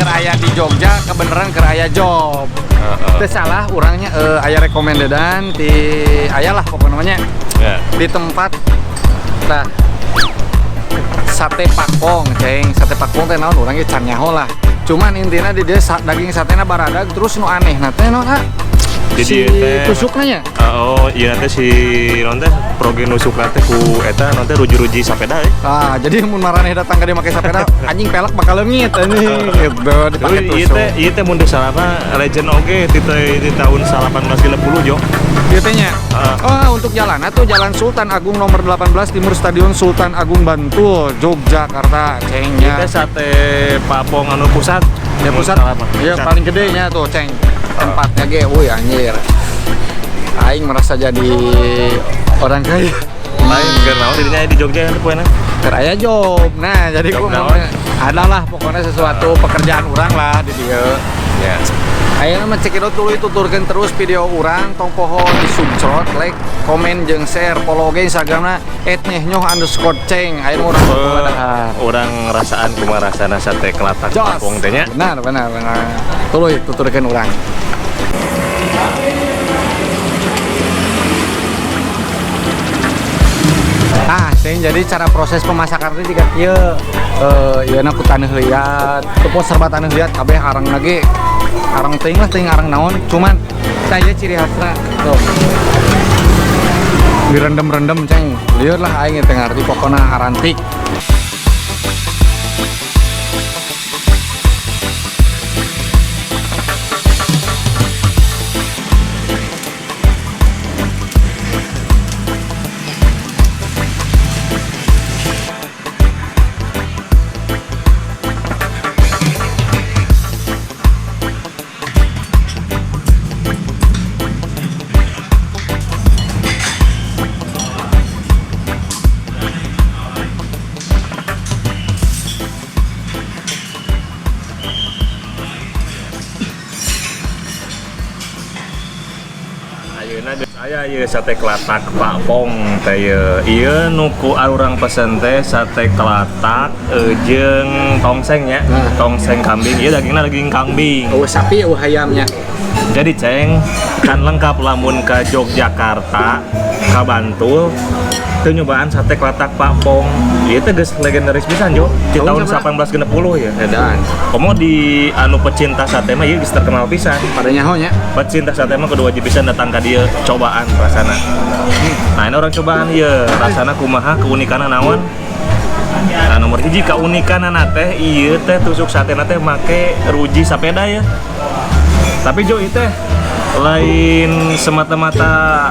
keur aya di Jogja kebeneran keur aya job. Teu salah urangnya aya rekomendedan ti aya lah pokoknya namanya. Ya. Di tempat tah sate pakpong, ceng. Sate pakpong teh naon urang ge can nyaho lah. Cuman intina di dieu daging satena baradag terus nu aneh na teh naon ah? Jadi si teh tusukna nya. Oh, iya teh si naon teh proge nusukna teh ku eta naon teh ruji-ruji sapeda eh. Ah, jadi mun maraneh datang ka dieu make sapeda, anjing pelek bakal leungit anjing gitu dipake Terus ieu tusuk. teh ieu teh mun teu salah mah legend oge ti tahun 1830 jo. Ieu teh nya. Heeh. Oh, untuk jalan tuh Jalan Sultan Agung nomor 18 Timur Stadion Sultan Agung Bantul, Yogyakarta, Ieu cengnya. teh sate Papong anu pusat. Ya Mun pusat. salah mah. Iya paling gedenya tuh, ceng. Tempatnya ge, wuih anjir. Aing merasa jadi orang kaya. Lain keur naon dirinya di Jogja kan poena. Keur aya job. Nah, jadi Job gua naon? adalah pokoknya sesuatu pekerjaan urang lah di dieu. Ya. Ayeuna mah cekidot tuluy tuturkeun terus video urang tong poho di subscribe, like, komen jeung share, follow ge Instagramna @nyehnyoh_ceng. Ayeuna urang dahar. Urang rasaan kumaha rasana sate kelatak Jos. Papong teh nya. Benar, benar, benar. Tuluy tuturkeun urang. Ah, ceng, jadi cara proses pemasakan itu juga kieu. Ieu na ku taneuh liat, teu serba taneuh liat kabeh arang lagi. Arang teuing lah, teuing arang naon, cuman saya ciri khasna tuh. Direndam-rendam, ceng. Lieur lah aing teu ngarti pokona arantik. Ayeuna geus aya ieu sate kelatak Pak Pong teh ieu. Ieu nu ku arurang pesen teh sate kelatak jeung tongseng nya. Nah. Tongseng kambing. Ieu dagingna daging kambing. Eueuh sapi eueuh hayamnya. Jadi ceng kan lengkap lamun ke Yogyakarta, ka Bantul teu nyobaan sate kelatak Pak Pong. Ieu teh geus legendaris pisan jo. Di Tahun tahun sabaraha? 1860 ya. Edan. Komo di anu pecinta sate mah ieu geus terkenal pisan. Pada nyaho nya. Pecinta sate mah kudu wajib pisan datang ka dieu cobaan rasana. Nah, ini orang cobaan ieu, rasana kumaha, keunikanna naon? Nah, nomor hiji keunikanna teh ieu teh tusuk satena teh make ruji sapeda ya. Tapi jo ieu teh lain semata-mata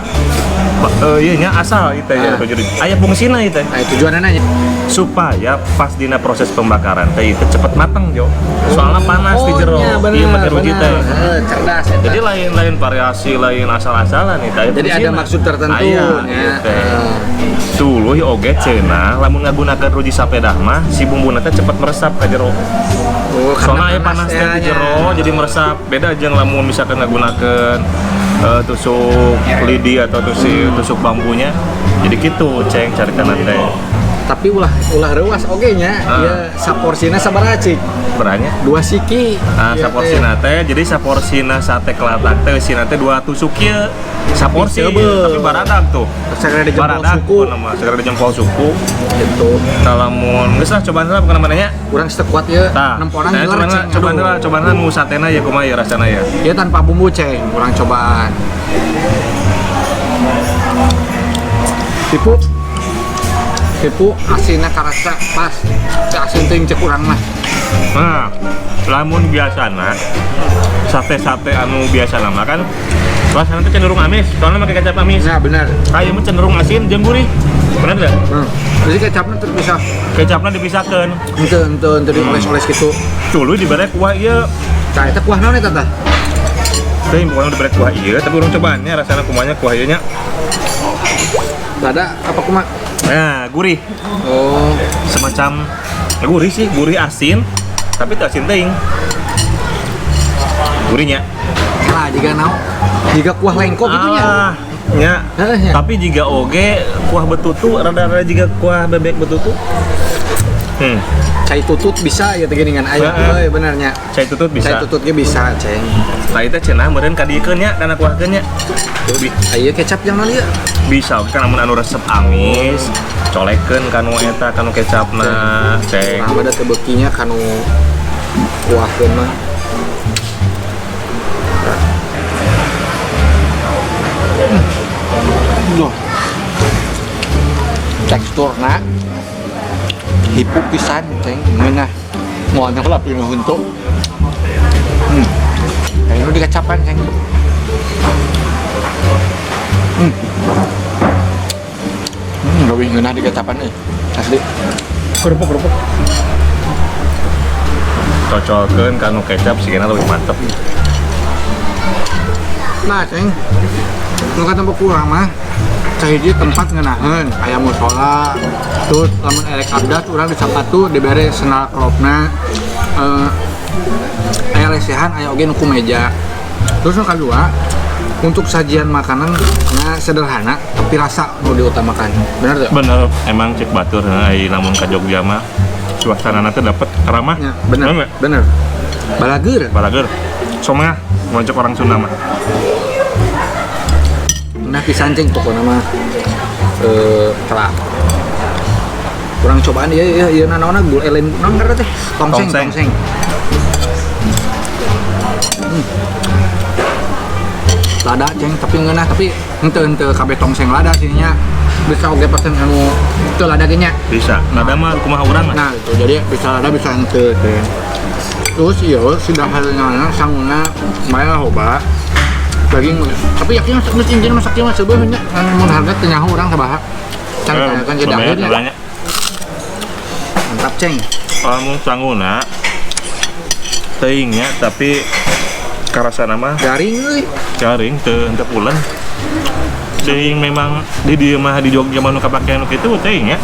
ieu nya asal ieu teh ya Ah. ruji. Aya fungsina ieu teh Nah, tujuanna nya. supaya pas dina proses pembakaran teh itu cepet mateng jo. Soalnya panas di jero. Oh, nya, bener, Ieu make ruji bener. teh. Heeh, cerdas eta. Jadi lain-lain variasi, lain asal-asalan nih. Jadi ada maksud tertentu Aya, nya. ieu teh. Heeh. Tuluy oge cenah lamun ngagunakeun ruji sapedah mah si bumbuna teh cepet meresap ka jero. Oh, Soalnya aya panas teh di nya. jero jadi meresap. Beda jeung lamun misalkan ngagunakeun tusuk lidi atau tusuk bambunya. Jadi gitu ceng caritana teh. Tapi ulah ulah reuas oge nya. Ah. Ieu saporsina sabaraha cik? Beranya? 2 siki. Nah, Ieu teh. saporsina teh, jadi saporsina sate kelatak teh eusina teh 2 tusuk ieu. Saporsi, Tapi tapi baradag tuh. Segera di jempol Baradag suku. pokona mah, segera di jempol suku. Gitu. Tah lamun geus lah cobaan lah pokona mananya. Kurang sekuat ieu. Tah, Nemponan nah, gelar, cobaan lah, ceng. cobaan Aduh. lah, cobaan lah nu satena ya kumaha ya rasana ya. Ieu tanpa bumbu, ceng. Kurang cobaan. Tipu. Tipu asinnya karasa pas. Teu asin teuing cek urang mah. Nah, lamun biasana sate-sate anu biasa mah kan rasana teh cenderung amis, soalnya make kecap amis. Nah, benar. Aya mah cenderung asin jeung gurih. Bener teu? Jadi kecapnya terpisah. Kecapna dipisahkeun. Henteu dioles-oles gitu. Tuluy dibere kuah ieu. Tah eta kuah naon eta tah? Teh pokoknya dibere kuah ieu, tapi urang cobaannya rasana kumanya kuah ieu nya. Lada apa kumaha? Nah, gurih. Oh, Semacam gurih sih, gurih asin, tapi teu asin teuing. Gurihnya. lah jika naon? Jika kuah lengko gitu nya. Ah, nya. Heeh, nya. Tapi jika oge kuah betutu rada-rada jika kuah bebek betutu. Cai tutut bisa ya teh geuningan aya euy benernya. Cai tutut bisa. Cai tutut ge bisa, Ceng. Tah ieu teh cenah meureun kadiekeun nya kana kuahkeun nya. Aya kecap yang naon ieu? Bisa oge kan lamun anu resep amis, colekeun kanu eta kanu kecapna, Ceng. Urang mah da teu beukinya kanu kuahkeun mah. Duh. Teksturna hipu pisan, Ceng. Ngeunah. Moal lah pinu huntu. Kayak nu dikecapan, Ceng. Leuwih ngeunah dikecapan euy. Asli. Kerupuk-kerupuk. Cocolkeun kanu kecap sigana leuwih mantep. Nah, Ceng. Nu katempo kurang mah sahiji tempat ngeunaheun, aya mushola. Terus lamun erek abdas urang disapatu dibere sendal klopna. Aya lesehan, aya oge nu ku meja. Terus nu kadua, untuk sajian makanan nah sederhana tapi rasa nu diutamakan. Bener tuh? Bener, emang cek batur ai lamun ka Jogja mah suasanana teh dapet ramah. Ya, bener. Bener. Balageur. Balageur. Somah, mun cek orang Sunda mah. Nah pisan Ceng pokokna mah telah. Kurang cobaan ieu ieu ieu naonna gul elen naon ngaranna teh? Tongseng, tongseng. Lada Ceng tapi ngeunah tapi henteu kabeh tongseng lada sih nya. Bisa oge pesen anu teu lada ge nya. Bisa. Lada mah kumaha urang lah. Nah, gitu. Jadi bisa lada bisa henteu teh. Terus ieu sudah halnya sanguna maya hoba. Daging tapi yakin geus injin masak ieu mah seubeah nya mun harga teu nyaho urang sabaha. Can kan jadi akhirnya. Mantap, Ceng. Lamun sanguna teuing nya tapi karasana mah garing euy. Garing teu henteu pulen. Teuing memang di dieu mah di Jogja mah nu kapake nu kitu teuing nya.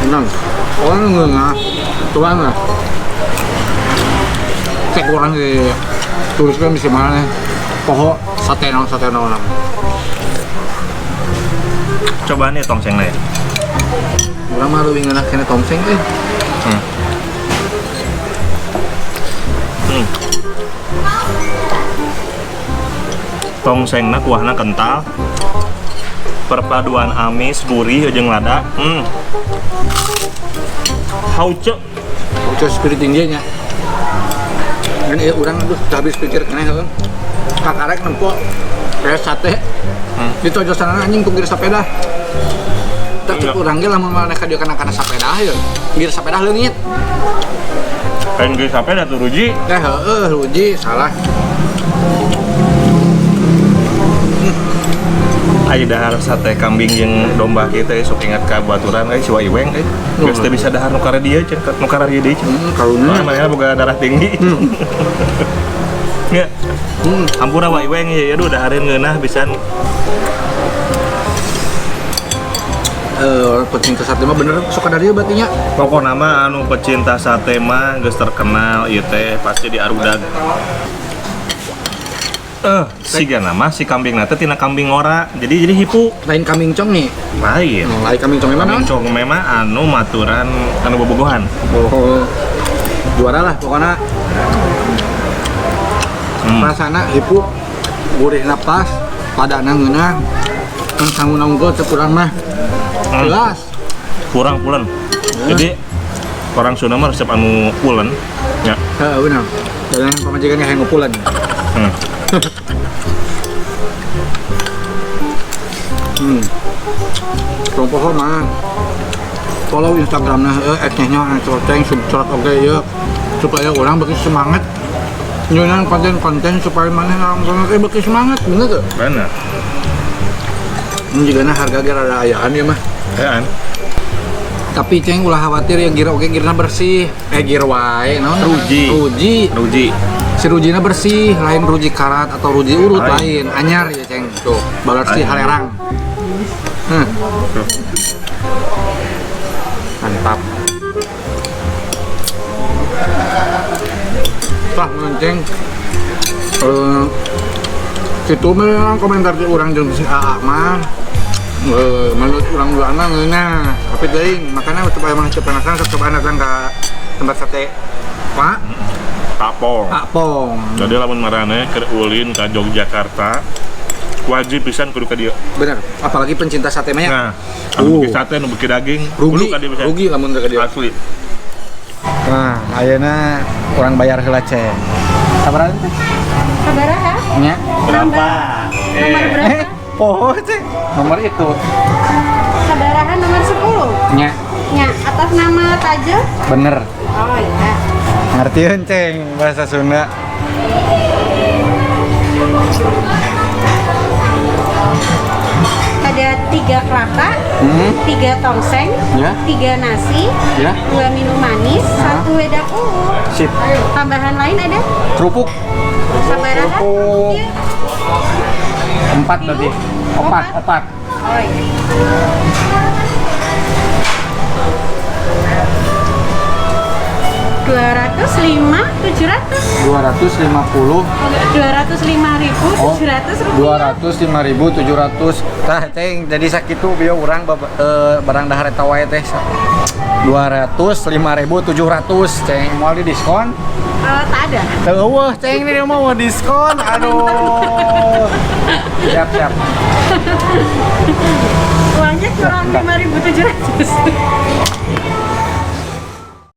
Bener. Orang ngeunah. Tuang lah. Cek urang di tuliskeun di mana. Poho sate naon Cobaan ya tongseng lah ya. Urang mah leuwih ngeunah keneh tongseng euy. Tongsengna kuahna kental. Perpaduan amis, gurih jeung lada. Hauce. Hauce spirit tinggi nya. Kan ieu urang aduh habis pikir keneh heuh. Kakarek nempo kayak sate. Di tojosanana anjing ku gear sepeda. Tah cek urang ge lamun maneh ka dieu kana sepeda ye. Gear sepeda leungit. Kan gear sepeda tuh ruji. Heueuh ruji salah. Aya dahar sate kambing jeung domba kieu teh sok ingat ka baturan euy si Wa Iweng euy. Geus teu bisa dahar nu karadieu dieu cen nu karadieu deui cen. Karunya. Manehna boga darah tinggi. Ya. Ampura Wa Iweng ya aduh dahareun ngeunah pisan. Pecinta sate mah bener sok ka dieu berarti nya. Pokona mah anu pecinta sate mah geus terkenal ieu teh pasti di Arudag. Sigana mah si kambing teh tina kambing ora. Jadi hipu. Lain kambing cong nih. Lain. Lain kambing cong memang. Kambing cong memang anu maturan anu bobogohan. Oh. Juara lah pokona. Rasana hipu gurihna pas, padana ngeunah. Sanguna unggul teu kurang mah. Jelas. Kurang pulen. Jadi orang Sunda mah resep anu pulen nya. Heeh bener. Dan pamajikan hayang pulen. Tong poho mah. Follow Instagramna heueuh @nyehnya ceng subscribe oge ieu supaya urang beuki semangat nyunan konten-konten supaya maneh nonton teh beuki semangat bener teu? Bener. Ini jigana harga ge rada ayaan ieu mah. Ayaan. Tapi ceng ulah khawatir ya gear oge gearna bersih. Gear wae naon? Ruji. Ruji. Ruji. Si rujina bersih, lain ruji karat atau ruji urut lain, anyar ya ceng. Tuh, bersih halerang. Tuh. Mantap. Tah ceng. Itu memang komentar di urang jeung si AA mah. Menurut urang duaan mah ngeunah, tapi teuing makanya waktu emang teu penasaran, sok cobaan datang ke tempat sate Pak Pak Pong. Pak Pong. Jadi lamun maraneh keur ulin ka Yogyakarta, wajib pisan kudu ka dieu. Bener, apalagi pencinta sate mah ya. Nah, anu beuki sate, nu beuki daging, Rugi, kudu ka dieu pisan. Rugi lamun teu ka dieu. Asli. Nah, ayeuna urang bayar heula, Ceng. Sabaraha teh? Sabaraha? Nya. Berapa? Nomor berapa? Eh, poho, Ceng. Nomor itu. Sabaraha, nomor 10. Nya, Nya, atas nama Tajo? Bener. Oh iya. Ngertieun, Ceng, bahasa Sunda. Ada tiga kelapa, tiga tongseng, tiga nasi, dua minum manis, satu wedang uwuh. Sip. Tambahan lain ada? Kerupuk. Sabaraha? Kerupuk. Iya. Empat berarti. Opat, opat. Oh iya. 205 700. 250. 205.700 rupiah. 205.700. Tah, Ceng, jadi sakitu bieu urang barang dahar eta wae teh 205.700, Ceng. Moal di diskon? Eh, tak ada. Teu euweuh, Ceng, ini mah mau diskon. Aduh. Siap, siap. Uangnya kurang 5.700.